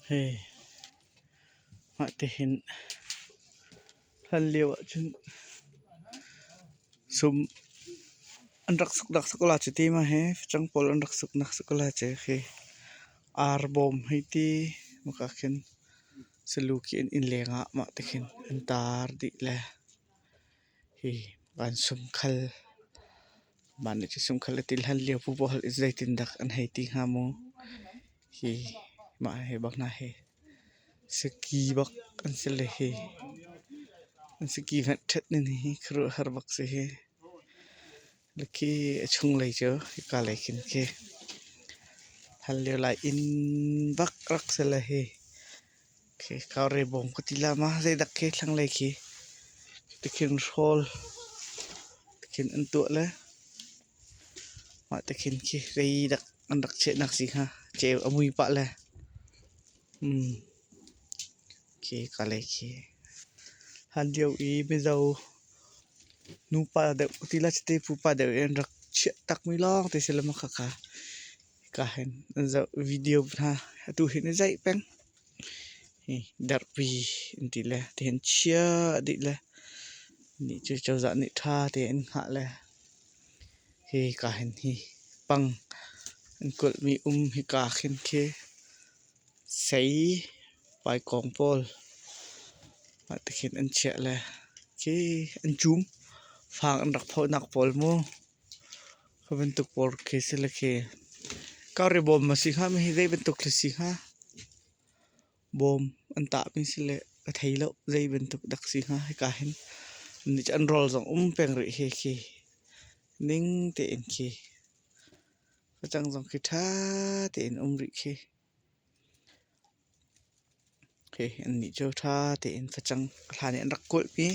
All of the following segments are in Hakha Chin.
Hei mah tihin hlan lio ahcun sum an rak suknak si ko la cu ti ma hi facang pawl an rak suknak si ko la cu khi arbawm hei ti maka khin salu khi an inn leng ah mah ti khin an tar dih le hi van sumkhal mah nih cun sumkhal a ti hlan lio pupa holh in zeitindah an hei ti hnga mu hi mah hi bak hna hi saki bak an si le hi an saki hmanh ṭhat ning hi khuaruahhar bak si hi. Khi a chunglei cu hika lei khin khi hlan lio lai inn bak rak si le hi khi kaure bawm ka ti la ma zeidak khi thlanglei khi tikhin hrawl tikhin an tuah le mah tikhin khi zeidak an rak chiahnak si hnga ceu a mui pah le khi ka lei khi hlan lio i mizo Nupa deuh ti le cite pupa deuh i an rak chiah takmi lawng te si le maw khakha hika hin an zoh video hna atu hi na zeih peng. Hi darpi an ti le tihin chia dih le nih cu cozah nih ṭha tein an hngah le hika hin hi pang an kulhmi um hika khin khi sei paikawng pawl mah tikhin an chiah le khi an cum fang an rak phawhnak pawl mu kha bantuk pawl khi si le khi kari bawm a si hnga maw hi zei bantuk khi si hnga bawm an tahmi si le ka thei lo zei bantuk dak si hnga hika hin nih an rawl zong um peng rih hi khi ning tein khi Facang zong khi ṭha tein um rih khi. Khi annih cu ṭha tein facang hlan i an rak kulhmi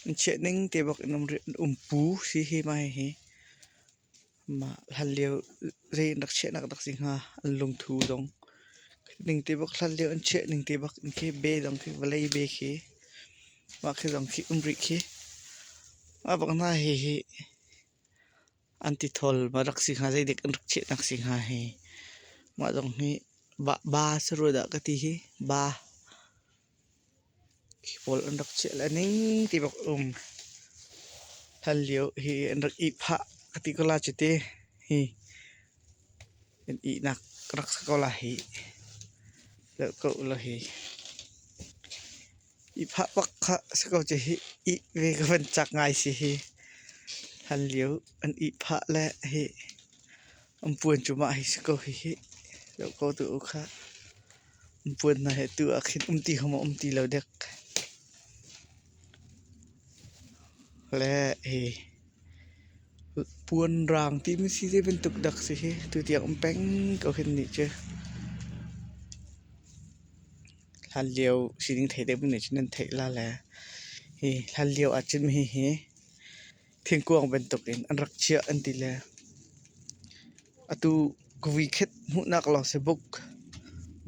an chiah ning te bak in um rih. An umpu si hi mah hihi. Mah hlan lio zei an rak chiahnak dak si hnga an lungthu zong ning te bak hlan lio an chiah ning te bak in khi be zong khi vawlei be khi mah khi zong khi um rih khi. Mah bak hna hihi An tithawl ma rak si hnga zeidik an rak chiahnak si hnga hi mah zong hi ba si rua dah ka ti hi ba khi pawl an rak chiah le ning ti bak um hlan lio hi an rak i phah ka ti ko la cu ti hi an ihnak rak si ko la hi zoh ko ulaw hi. Ihphah bak kha si ko cu hih. Ih ve ka van cak ngai si hi. Hlan lio an ihphah le hi an puan cu mah hi si ko hihi. Zoh ko tu u kha. An puan hna hi tu ah khin um ti kha maw um ti lo dek. Le hi puan raang timi si zei bantuk dak si hi. Tutiang um peng ko hin nih cu. Hlanlio sining thei deuh nih cun nan theih la le hi hlanlio ahcun hihi thingkuang bantukin an rak chiah an ti le atu kawikhet hmuhnak lawng si buk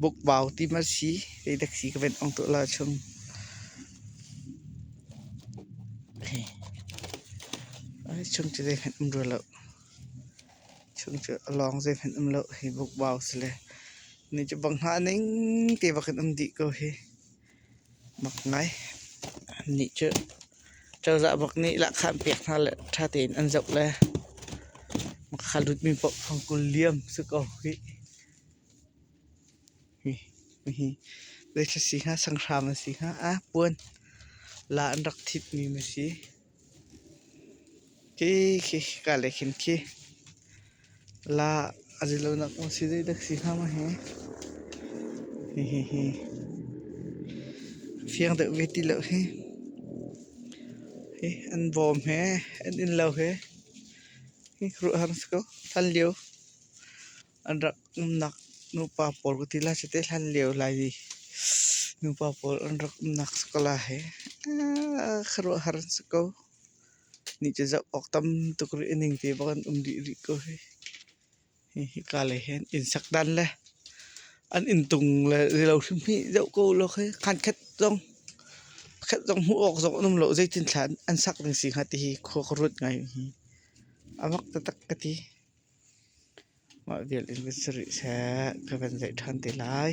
bukbau ti ma si zeidak si ka van ong tuah la chung. Ai chung cu zeihmanh um rua lo. Chung cu a lawng zeihmanh um lo hi bukbau si le Ni cu bang hnga ning te bak in um dih ko hi. Mak ngai. Nih cu cozah bak nih lahkhah an pek hna le ṭha tein an zoh le makha lutmi paoh thongkul liam si ko hi. Hi hi zeithil si hnga sanghram an si hnga ah puan la an rak thitmi ma si. Khi khi ka le khin khi La a si lonak maw si zeidak si hnga maw hi? Hihihi fiang deuh ve ti lo hi. Hi an bawm he an inn lo he hi khuaruahhar si ko. Hlan lio an rak umnak nupa pawl ka ti lai cite hlan lio lai nupa pawl an rak umnak si ko lai hi. Khuaruahhar an si ko. Nih cu zoh awk tam tuk rih a ning te bak an um dih rih ko hi. Hika lei hin inn sak dan le an inntung le zeilo hrim hi zoh ko law khi khan khat zong pakhat zong hmuh awk zong an um lo zeitin thla an sak ding si hnga ti hi khua ka ruat ngai hi. A mak taktak ka ti. Mah vial in van si rih seh ka van zeih ṭhan te lai.